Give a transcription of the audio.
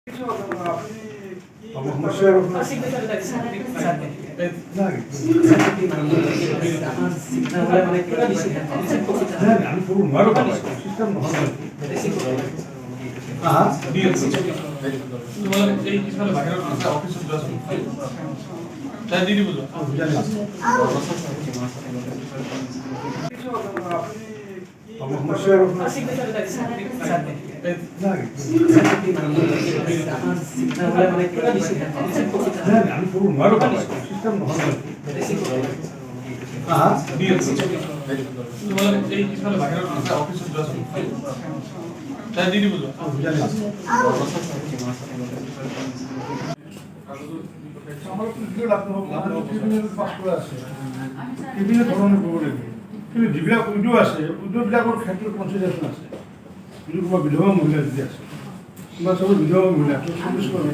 আমি কৰিব নোৱাৰোঁ, চিষ্টেম নহয়। আমি কৰিব নোৱাৰোঁ, চিষ্টেম নহয়। বিভিন্ন ধৰণে কৰিব লাগিব, কিন্তু যিবিলাক উদ্যোগ আছে, উদ্যোগবিলাকৰ ক্ষেত্ৰত কনচিডাৰেশ্যন আছে। যদি কোনোবা বিধৱা মহিলা যদি আছে, কোনোবা চব বিধৱা মহিলা 40 কৰে।